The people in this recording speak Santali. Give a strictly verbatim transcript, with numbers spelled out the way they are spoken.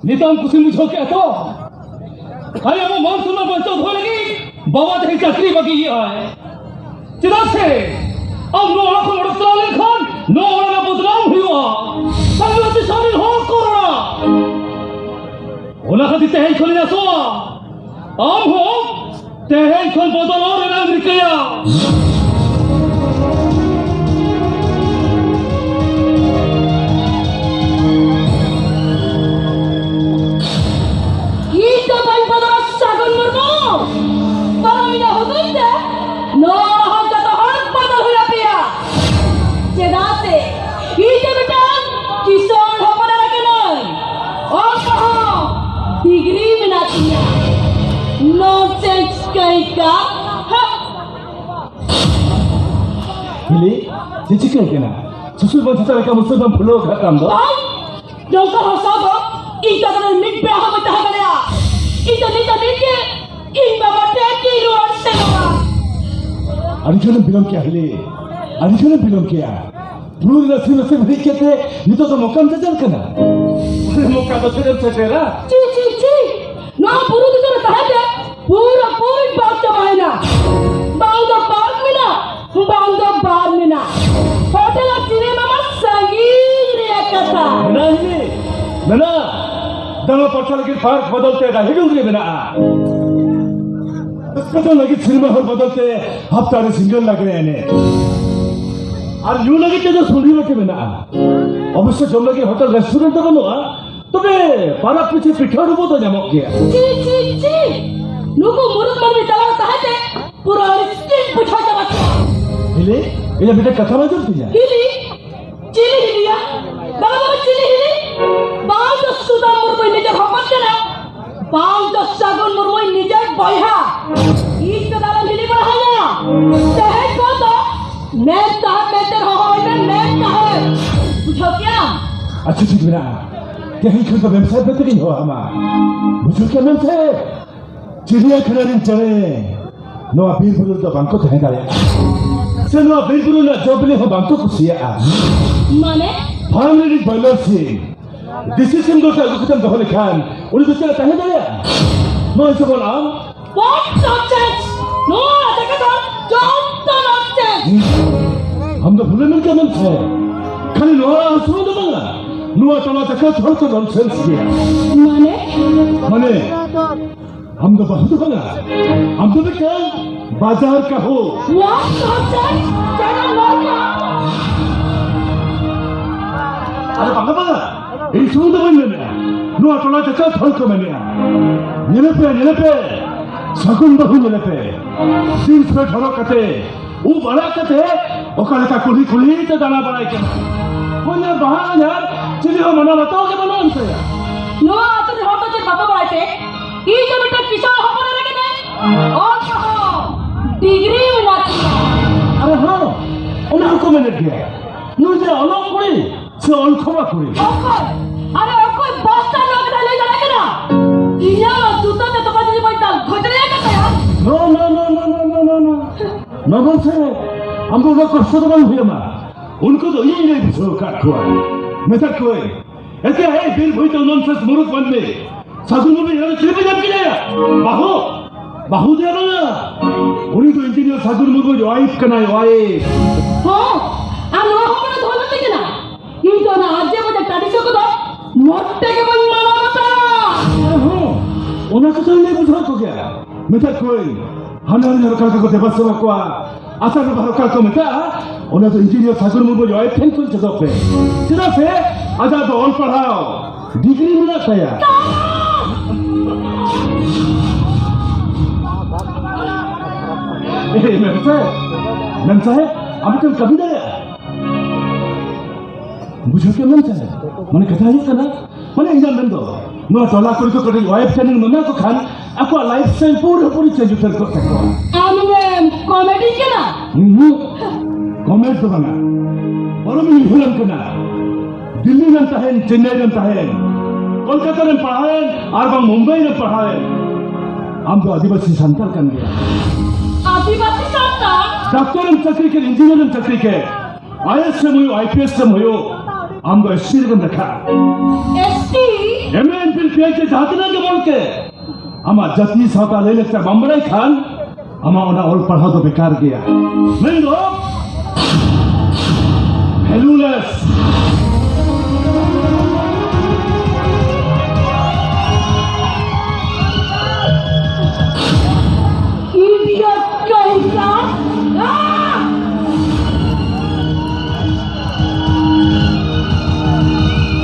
ᱱᱤᱛᱚᱝ ᱠᱩᱥᱤᱢ ᱵᱩᱡᱷᱟᱹᱣ ᱠᱮᱫᱼᱟ ᱛᱚ? ᱟᱨᱮ, ᱟᱵᱚ ᱢᱟᱱ ᱥᱚᱱᱢᱟᱱ ᱵᱟᱧᱪᱟᱣ ᱫᱚᱦᱚᱭ ᱞᱟᱹᱜᱤᱫ ᱵᱟᱵᱟ ᱛᱮᱦᱮᱧ ᱪᱟᱹᱠᱨᱤ ᱵᱟᱹᱜᱤᱭᱮᱫᱼᱟᱭ᱾ ᱪᱮᱫᱟᱜ ᱥᱮ ᱟᱢ ᱱᱚᱣᱟ ᱚᱲᱟᱜ ᱠᱷᱚᱱ ᱚᱰᱚᱠ ᱪᱟᱞᱟᱣ ᱞᱮᱱᱠᱷᱟᱱ ᱱᱚᱣᱟ ᱚᱲᱟᱜ ᱨᱮᱱᱟᱜ ᱵᱚᱫᱱᱟᱢ ᱦᱩᱭᱩᱜᱼᱟ᱾ ᱥᱟᱸᱜᱮ ᱟᱹᱛᱩ ᱥᱟᱶ ᱨᱮᱱ ᱦᱚᱲ ᱠᱚ ᱨᱚᱲᱟ᱾ ᱚᱱᱟ ᱠᱷᱟᱹᱛᱤᱨ ᱛᱮᱦᱮᱧ ᱠᱷᱚᱱᱤᱧ ᱟᱥᱚᱜᱼᱟ, ᱟᱢ ᱦᱚᱸ ᱛᱮᱦᱮᱧ ᱠᱷᱚᱱ ᱵᱚᱫᱚᱞᱚᱜ ᱨᱮᱱᱟᱜ ᱮᱢ ᱨᱤᱠᱟᱹᱭᱟ᱾ ᱤᱧ ᱫᱚ ᱵᱟᱹᱧ ᱵᱚᱫᱚᱞᱟ, ᱥᱟᱹᱜᱩᱱ ᱢᱩᱨᱢᱩ᱾ ᱯᱟᱨᱚᱢᱤᱱᱟ ᱦᱩᱫᱩᱲ ᱛᱮ ᱱᱚᱣᱟ ᱦᱚᱸ ᱡᱚᱛᱚ ᱦᱚᱲ ᱵᱚᱫᱚᱞ ᱦᱩᱭ ᱟᱯᱮᱭᱟ᱾ ᱪᱮᱫᱟᱜ ᱥᱮ ᱤᱧ ᱫᱚ ᱢᱤᱫᱴᱟᱝ ᱠᱤᱥᱟᱹᱬ ᱦᱚᱯᱚᱱ ᱮᱨᱟ ᱠᱟᱹᱱᱟᱹᱧ᱾ ᱚᱞ ᱯᱟᱲᱦᱟᱣ ᱰᱤᱜᱽᱨᱤ ᱢᱮᱱᱟᱜ ᱛᱤᱧᱟ᱾ ᱱᱚᱱᱥᱮᱱᱥ ᱠᱟᱹᱭ ᱠᱟ᱾ ᱦᱤᱞᱤ, ᱪᱮᱫ ᱪᱤᱠᱟᱹᱭ ᱠᱟᱱᱟ? ᱥᱩᱥᱩᱨ ᱵᱟᱝ ᱪᱮᱛᱟᱱ ᱞᱮᱠᱟ ᱢᱩᱥᱟᱹᱨ ᱵᱟᱝ ᱯᱷᱩᱞᱟᱹᱣ ᱠᱟᱜ ᱠᱟᱱ ᱫᱚ᱾ ᱵᱟᱝ, ᱱᱚᱝᱠᱟ ᱦᱚᱲ ᱥᱟᱶ ᱫᱚ ᱤᱧ ᱛᱟᱞᱟ ᱨᱮ ᱢᱤᱫ ᱵᱮᱲᱟ ᱦᱚᱸ ᱵᱟᱹᱧ ᱛᱟᱦᱮᱸ ᱫᱟᱲᱮᱭᱟᱜᱼᱟ᱾ ᱤᱧ ᱫᱚ ᱱᱤᱛ ᱫᱷᱟᱹᱵᱤᱡ ᱜᱮ ᱤᱧ ᱵᱟᱵᱟ ᱴᱷᱮᱱ ᱜᱤᱧ ᱨᱩᱣᱟᱹᱲ ᱥᱮᱱᱚᱜᱼᱟ᱾ ᱟᱹᱰᱤ ᱡᱳᱨᱮᱢ ᱵᱤᱞᱚᱢ ᱠᱮᱜᱼᱟ ᱦᱤᱞᱤ, ᱟᱹᱰᱤ ᱡᱳᱨᱮᱢ ᱵᱤᱞᱚᱢ ᱠᱮᱜᱼᱟ᱾ ᱵᱩᱨᱩ ᱨᱮᱱᱟᱜ ᱥᱤᱢ ᱥᱤᱢ ᱦᱮᱡ ᱠᱟᱛᱮ ᱱᱤᱛᱚᱜ ᱫᱚ ᱢᱚᱠᱟᱢ ᱡᱟᱡᱟᱞ ᱠᱟᱱᱟ᱾ ᱢᱚᱠᱟ ᱫᱚ ᱪᱮᱫ ᱮᱢ ᱥᱮᱴᱮᱨᱟ? ᱪᱤ, ᱪᱤ, ᱪᱤ! ᱱᱚᱣᱟ ᱵᱩᱨᱩ ᱫᱤᱥᱚᱢ ᱨᱮ ᱛᱟᱦᱮᱸ ᱛᱮ ᱯᱩᱨᱟᱹ ᱯᱩᱨᱤ ᱵᱟᱝ ᱪᱟᱵᱟᱭᱮᱱᱟ᱾ ᱵᱟᱝ ᱫᱚ ᱯᱟᱨᱠ ᱢᱮᱱᱟᱜ, ᱵᱟᱝ ᱫᱚ ᱵᱟᱨ ᱢᱮᱱᱟᱜ᱾ ᱦᱳᱴᱮᱞ ᱟᱨ ᱥᱤᱱᱮᱢᱟ ᱢᱟ ᱥᱟᱺᱜᱤᱧ ᱨᱮᱭᱟᱜ ᱠᱟᱛᱷᱟ᱾ ᱢᱮᱱᱟᱜ ᱜᱮ, ᱢᱮᱱᱟᱜ᱾ ᱫᱟᱬᱟ ᱯᱟᱨᱪᱟ ᱞᱟᱹᱜᱤᱫ ᱯᱟᱨᱠ ᱵᱚᱫᱚᱞ ᱛᱮ ᱰᱟᱹᱦᱤ ᱰᱩᱝᱨᱤ ᱢᱮᱱᱟᱜᱼᱟ᱾ ᱨᱟᱹᱥᱠᱟᱹ ᱡᱚᱝ ᱞᱟᱹᱜᱤᱫ ᱥᱤᱱᱮᱢᱟ ᱦᱚᱞ ᱵᱚᱫᱚᱞ ᱛᱮ ᱦᱟᱯᱛᱟ ᱨᱮ ᱥᱤᱝᱜᱟᱨ ᱞᱟᱜᱽᱲᱮ ᱮᱱᱮᱡ᱾ ᱟᱨ ᱧᱩ ᱞᱟᱹᱜᱤᱫ ᱛᱮᱫᱚ ᱥᱩᱸᱰᱤ ᱨᱚᱴᱮ ᱢᱮᱱᱟᱜᱼᱟ᱾ ᱚᱵᱚᱥᱥᱚ ᱡᱚᱢ ᱞᱟᱹᱜᱤᱫ ᱦᱳᱴᱮᱞ ᱨᱮᱥᱴᱩᱨᱮᱱᱴ ᱫᱚ ᱵᱟᱹᱱᱩᱜᱼᱟ᱾ ᱛᱚᱵᱮ ᱯᱟᱨᱟᱵᱽ ᱯᱤᱪᱷᱤ ᱯᱤᱴᱷᱟᱹ ᱰᱩᱸᱵᱩᱜ ᱫᱚ ᱧᱟᱢᱚᱜ ᱜᱮᱭᱟ᱾ ᱪᱤ, ᱪᱤ, ᱪᱤ! ᱱᱩᱠᱩ ᱢᱩᱨᱩᱠ ᱢᱟᱹᱱᱢᱤ ᱛᱟᱞᱟ ᱨᱮ ᱛᱟᱦᱮᱸ ᱛᱮ ᱯᱩᱨᱟᱹ ᱟᱹᱲᱤᱥ ᱜᱤᱧ ᱵᱩᱡᱷᱟᱹᱣ ᱪᱟᱵᱟ ᱠᱮᱫᱟ᱾ ᱦᱤᱞᱤ, ᱤᱧᱟᱹᱜ ᱢᱤᱫᱴᱮᱱ ᱠᱟᱛᱷᱟ ᱵᱟᱢ ᱟᱸᱡᱚᱢ ᱛᱤᱧᱟ? ᱦᱤᱞᱤ? ᱪᱤᱞᱤ ᱦᱤᱞᱤᱭᱟ? ᱵᱟᱵᱟ, ᱵᱟᱵᱟ, ᱪᱤᱞᱤ ᱦᱤᱞᱤ? ᱵᱟᱝ ᱫᱚ ᱥᱩᱫᱷᱟ ᱢᱩᱨᱢᱩ ᱱᱤᱡᱮᱨ ᱦᱚᱯᱚᱱ ᱠᱟᱱᱟ, ᱵᱟᱝ ᱫᱚ ᱥᱟᱹᱜᱩᱱ ᱢᱩᱨᱢᱩ ᱱᱤᱡᱮᱨ ᱵᱚᱭᱦᱟ᱾ ᱤᱧ ᱫᱚ ᱫᱟᱞᱟᱞ ᱦᱤᱞᱤ ᱵᱟᱲᱟ ᱦᱟᱭᱟ᱾ ᱛᱮᱦᱮᱧ ᱠᱷᱚᱱ ᱫᱚ ᱢᱮᱢ ᱥᱟᱦᱮᱵ ᱢᱮᱱᱛᱮ ᱦᱚᱦᱚ ᱟᱹᱧ ᱢᱮ, ᱢᱮᱢ ᱥᱟᱦᱮᱵ᱾ ᱵᱩᱡᱷᱟᱹᱣ ᱠᱮᱜᱼᱟᱢ? ᱟᱪᱪᱷᱟ, ᱴᱷᱤᱠ ᱢᱮᱱᱟᱜᱼᱟ᱾ ᱛᱮᱦᱮᱧ ᱠᱷᱚᱱ ᱫᱚ ᱢᱮᱢ ᱥᱟᱦᱮᱵ ᱢᱮᱱᱛᱮ ᱜᱤᱧ ᱦᱚᱦᱚ ᱟᱢᱟ᱾ ᱵᱩᱡᱷᱟᱹᱣ ᱠᱮᱜᱼᱟᱢ ᱢᱮᱢ ᱥᱟᱦᱮᱵ? ᱪᱤᱲᱤᱭᱟᱠᱷᱟᱱᱟ ᱨᱮᱱ ᱪᱮᱬᱮ ᱱᱚᱣᱟ ᱵᱤᱨ ᱵᱩᱨᱩ ᱨᱮᱫᱚ ᱵᱟᱝᱠᱚ ᱛᱟᱦᱮᱸ ᱫᱟᱲᱮᱭᱟᱜᱼᱟ, ᱥᱮ ᱱᱚᱣᱟ ᱵᱤᱨ ᱵᱩᱨᱩ ᱨᱮᱱᱟᱜ ᱡᱚ ᱵᱤᱞᱤ ᱦᱚᱸ ᱵᱟᱝᱠᱚ ᱠᱩᱥᱤᱭᱟᱜᱼᱟ᱾ ᱢᱟᱱᱮ? ᱯᱷᱟᱨᱢ ᱨᱮᱱ ᱵᱚᱭᱞᱟᱨ ᱥᱤᱢ ᱰᱤᱥᱤ ᱥᱤᱢ ᱫᱚ ᱟᱹᱜᱩ ᱠᱟᱛᱮᱢ ᱫᱚᱦᱚ ᱞᱮᱠᱷᱟᱱ ᱩᱱᱤ ᱫᱚ ᱪᱮᱫ ᱮ ᱛᱟᱦᱮᱸ ᱫᱟᱲᱮᱭᱟᱜᱼᱟ? ᱱᱚᱜᱼᱚᱭ ᱡᱮᱢᱚᱱ ᱟᱢ᱾ What nonsense! ᱱᱚᱣᱟ ᱡᱟᱭᱜᱟ ᱫᱚ ᱡᱚᱢ ᱫᱚ nonsense! ᱟᱢ ᱫᱚ ᱵᱷᱩᱞᱮᱢ ᱢᱮᱱ ᱠᱮᱫᱟ ᱱᱚᱱᱥᱮᱱᱥ᱾ ᱠᱷᱟᱹᱞᱤ ᱱᱚᱣᱟ ᱟᱥᱨᱚᱢ ᱫᱚ ᱵᱟᱝᱟ, ᱱᱚᱣᱟ ᱴᱚᱞᱟ ᱡᱟᱠᱟᱛ ᱦᱚᱲ ᱠᱚ ᱱᱚᱱᱥᱮᱱᱥ ᱜᱮᱭᱟ᱾ ᱢᱟᱱᱮ? ᱢᱟᱱᱮ, ᱟᱢ ᱫᱚ ᱵᱟᱹᱦᱩ ᱫᱚ ᱵᱟᱝᱟ, ᱟᱢ ᱫᱚ ᱢᱤᱫᱴᱟᱝ ᱵᱟᱡᱟᱨ ᱠᱟᱹᱦᱩ᱾ What nonsense! ᱡᱟᱭᱜᱟ ᱱᱚᱣᱟ ᱟᱨᱮ ᱵᱟᱝᱟ, ᱵᱟᱝᱟ, ᱤᱧ ᱥᱩᱢᱩᱝ ᱫᱚ ᱵᱟᱹᱧ ᱢᱮᱱᱮᱜᱼᱟ, ᱱᱚᱣᱟ ᱴᱚᱞᱟ ᱡᱟᱠᱟᱛ ᱦᱚᱲ ᱠᱚ ᱢᱮᱱᱮᱜᱼᱟ᱾ ᱧᱮᱞᱮ ᱯᱮ, ᱧᱮᱞᱮ ᱯᱮ, ᱥᱟᱹᱜᱩᱱ ᱵᱟᱹᱦᱩ ᱧᱮᱞᱮ ᱯᱮ, ᱡᱤᱱᱥ ᱯᱮᱱᱴ ᱦᱚᱨᱚᱜ ᱠᱟᱛᱮ, ᱩᱵ ᱟᱲᱟᱜ ᱠᱟᱛᱮ ᱚᱠᱟ ᱞᱮᱠᱟ ᱠᱩᱞᱦᱤ ᱠᱩᱞᱦᱤ ᱛᱮ ᱫᱟᱬᱟ ᱵᱟᱲᱟᱭ ᱠᱟᱱᱟ᱾ ᱦᱚᱧᱦᱟᱨ ᱵᱟᱦᱟ ᱦᱚᱧᱦᱟᱨ ᱪᱤᱞᱤ ᱦᱚᱸ ᱢᱟᱱᱟᱣ ᱵᱟᱛᱟᱣ ᱜᱮ ᱵᱟᱹᱱᱩᱜ ᱟᱱ ᱛᱟᱭᱟ᱾ ᱱᱚᱣᱟ ᱟᱹᱛᱩ ᱨᱮ ᱦᱚᱲ ᱫᱚ ᱪᱮᱫ ᱵᱟᱠᱚ ᱵᱟᱲᱟᱭ ᱛᱮ? ᱤᱧ ᱫᱚ ᱢᱤᱫᱴᱟᱝ ᱠᱤᱥᱟᱹᱬ ᱦᱚᱯᱚᱱ ᱮᱨᱟ ᱠᱟᱹᱱᱟᱹᱧ᱾ ᱚᱞ ᱯᱟᱲᱦᱟᱣ ᱰᱤᱜᱽᱨᱤ ᱢᱮᱱᱟᱜ ᱛᱤᱧᱟ᱾ ᱟᱨᱮ ᱦᱚᱸ, ᱚᱱᱟ ᱦᱚᱸᱠᱚ ᱢᱮᱱᱮᱫ ᱜᱮᱭᱟ᱾ ᱱᱩᱭ ᱫᱚ ᱚᱞᱚᱜ ᱠᱩᱲᱤ ᱥᱮ ᱚᱞ ᱠᱷᱚᱵᱟ ᱠᱩᱲᱤ? ᱚᱠᱚᱭ? ᱟᱨᱮ ᱚᱠᱚᱭ ᱵᱟᱥᱴᱟᱨ ᱱᱚᱣᱟ ᱠᱟᱛᱷᱟ ᱞᱟᱹᱭ ᱫᱟᱲᱮᱭᱟᱜ ᱠᱟᱱᱟ? ᱤᱧᱟᱹᱜ ᱡᱩᱛᱟᱹ ᱛᱮ ᱛᱚᱯᱟ ᱡᱩᱫᱤ ᱵᱟᱹᱧ ᱫᱟᱞ ᱜᱷᱚᱡ ᱫᱟᱲᱮᱭᱟᱜ ᱠᱟᱱ ᱛᱟᱭᱟ? No, no, no, no, no, no, no, no. ᱱᱚᱵᱚᱞ ᱥᱮ, ᱟᱢ ᱫᱚ ᱩᱱᱟᱹᱜ ᱠᱚᱥᱴᱚ ᱫᱚ ᱵᱟᱝ ᱦᱩᱭ ᱟᱢᱟ᱾ ᱩᱱᱠᱩ ᱫᱚ ᱤᱧ ᱞᱟᱹᱭ ᱵᱩᱡᱷᱟᱹᱣ ᱟᱠᱟᱫ ᱠᱚᱣᱟ᱾ ᱢᱮᱛᱟ ᱠᱚᱣᱟᱹᱧ, ᱮᱠᱮ ᱦᱮᱸ ᱵᱤᱨ ᱵᱷᱩᱭ ᱛᱚ ᱱᱚᱱᱥᱮᱱᱥ ᱢᱩᱨᱩᱠ ᱢᱟᱹᱱᱢᱤ᱾ ᱥᱟᱹᱜᱩᱱ ᱢᱩᱨᱢᱩ ᱤᱧ ᱫᱚ ᱪᱮᱫ ᱯᱮ ᱧᱟᱢ ᱠᱮᱫᱮᱭᱟ? ᱵᱟᱹᱦᱩ? ᱵᱟᱹᱦᱩ ᱫᱚ ᱵᱟᱝᱟ᱾ ᱩᱱᱤ ᱫᱚ ᱤᱧᱡᱤᱱᱤᱭᱟᱨ ᱥᱟᱹᱜᱩᱱ ᱢᱩᱨᱢᱩ ᱣᱟᱭᱤᱯ ᱠᱟᱱᱟᱭ, ᱣᱟᱭᱤᱯ᱾ ᱦᱚᱸ, ᱟᱢ ᱱᱚᱣᱟ ᱦᱚᱯᱚᱱ ᱫᱚ ᱵᱟᱹᱱᱩᱜ ᱛᱤᱧ ᱠᱟᱱᱟ᱾ ᱤᱧ ᱫᱚ ᱚᱱᱟ ᱟᱨ ᱡᱮ ᱵᱟᱡᱟᱨ ᱴᱟᱺᱰᱤ ᱥᱚᱲᱚᱠ ᱫᱚ ᱢᱚᱴ ᱛᱮᱜᱮ ᱵᱟᱹᱧ ᱢᱟᱱᱟᱣ ᱵᱟᱛᱟᱣᱟ᱾ ᱟᱨᱦᱚᱸ ᱚᱱᱟ ᱠᱟᱛᱷᱟ ᱞᱟᱹᱭ ᱵᱩᱡᱷᱟᱹᱣ ᱠᱚᱜᱮᱭᱟ᱾ ᱢᱮᱛᱟ ᱠᱚᱣᱟᱹᱧ, ᱦᱟᱱᱟ ᱦᱚᱧᱦᱟᱨ ᱚᱠᱟ ᱞᱮᱠᱟ ᱠᱚ ᱫᱮᱵᱟ ᱥᱮᱵᱟ ᱠᱚᱣᱟ, ᱟᱥᱟᱲ ᱵᱚᱸᱜᱟ ᱚᱠᱟ ᱠᱚ ᱢᱮᱛᱟᱜᱼᱟ, ᱚᱱᱟ ᱫᱚ ᱤᱧᱡᱤᱱᱤᱭᱟᱨ ᱥᱟᱜᱚᱨ ᱢᱩᱨᱢᱩ ᱡᱚᱭ ᱴᱷᱮᱱ ᱠᱷᱚᱱ ᱪᱮᱫᱚᱜ ᱯᱮ᱾ ᱪᱮᱫᱟᱜ ᱥᱮ ᱟᱡᱟᱜ ᱫᱚ ᱚᱞ ᱯᱟᱲᱦᱟᱣ ᱰᱤᱜᱽᱨᱤ ᱢᱮᱱᱟᱜ ᱛᱟᱭᱟ᱾ ᱮᱭ, ᱢᱮᱢ ᱥᱟᱦᱮᱵ, ᱢᱮᱢ ᱥᱟᱦᱮᱵ, ᱟᱢ ᱢᱤᱫᱴᱮᱱ ᱠᱟᱹᱢᱤ ᱫᱟᱲᱮᱭᱟᱜᱼᱟ᱾ ᱵᱩᱡᱷᱟᱹᱣ ᱠᱮᱫ ᱢᱮᱢ ᱥᱟᱦᱮᱵ? ᱢᱟᱱᱮ ᱠᱟᱛᱷᱟ ᱦᱩᱭᱩᱜ ᱠᱟᱱᱟ, ᱢᱟᱱᱮ ᱤᱧᱟᱹᱜ ᱢᱮᱱ ᱫᱚ, ᱱᱚᱣᱟ ᱴᱚᱞᱟ ᱠᱩᱲᱤ ᱠᱚ ᱠᱟᱹᱴᱤᱡ ᱣᱟᱭᱤᱯ ᱴᱨᱮᱱᱤᱝ ᱮᱢᱟ ᱠᱚ ᱠᱷᱟᱱ ᱟᱠᱚᱣᱟᱜ ᱞᱟᱭᱤᱯ ᱥᱴᱟᱭᱤᱞ ᱯᱩᱨᱟᱹ ᱯᱩᱨᱤ ᱪᱮᱧᱡᱽ ᱩᱛᱟᱹᱨ ᱠᱚᱜ ᱛᱟᱠᱚᱣᱟ᱾ ᱟᱢ ᱫᱚᱢ ᱠᱚᱢᱮᱰᱤ ᱠᱟᱱᱟ? ᱦᱩᱸ, ᱠᱚᱢᱮᱰ ᱫᱚ ᱵᱟᱝᱟ, ᱵᱚᱨᱚᱝ ᱤᱧ ᱩᱭᱦᱟᱹᱨᱟᱢ ᱠᱟᱱᱟ᱾ ᱫᱤᱞᱞᱤ ᱨᱮᱢ ᱛᱟᱦᱮᱱ, ᱪᱮᱱᱱᱟᱭ ᱨᱮᱢ ᱛᱟᱦᱮᱱ, ᱠᱳᱞᱠᱟᱛᱟ ᱨᱮᱢ ᱯᱟᱲᱦᱟᱣᱮᱱ, ᱟᱨ ᱵᱟᱝ ᱢᱩᱢᱵᱟᱭ ᱨᱮᱢ ᱯᱟᱲᱦᱟᱣᱮᱱ, ᱟᱢ ᱫᱚ ᱟᱹᱫᱤᱵᱟᱹᱥᱤ ᱥᱟᱱᱛᱟᱲ ᱠᱟᱱ ᱜᱮᱭᱟ᱾ ᱟᱹᱫᱤᱵᱟᱹᱥᱤ ᱥᱟᱱᱛᱟᱲ? ᱰᱟᱠᱛᱚᱨ ᱮᱢ ᱪᱟᱹᱠᱨᱤ ᱠᱮᱫ, ᱤᱧᱡᱤᱱᱤᱭᱟᱨ ᱮᱢ ᱪᱟᱹᱠᱨᱤ ᱠᱮᱫ, ᱟᱭ ᱮᱥ ᱮᱢ ᱦᱩᱭᱩᱜ, ᱟᱭ ᱯᱤ ᱮᱥ ᱮᱢ ᱦᱩᱭᱩᱜ, ᱟᱢ ᱫᱚ ᱮᱥ ᱴᱤ ᱨᱮᱜᱮᱢ ᱞᱮᱠᱷᱟᱜᱼᱟ᱾ S T? M A, M phil, P H D ᱡᱟᱦᱟᱸ ᱛᱤᱱᱟᱹᱜ ᱜᱮ ᱵᱚᱞ ᱠᱮ, ᱟᱢᱟᱜ ᱡᱟᱹᱛᱤ ᱥᱟᱶᱛᱟ ᱞᱟᱹᱭ ᱞᱟᱠᱪᱟᱨ ᱵᱟᱢ ᱵᱟᱲᱟᱭ ᱠᱷᱟᱱ ᱟᱢᱟᱜ ᱚᱱᱟ ᱚᱞ ᱯᱟᱲᱦᱟᱣ ᱫᱚ ᱵᱮᱠᱟᱨ ᱜᱮᱭᱟ᱾ ᱢᱮᱱᱫᱚ ᱵᱷᱮᱞᱩᱞᱮᱥ᱾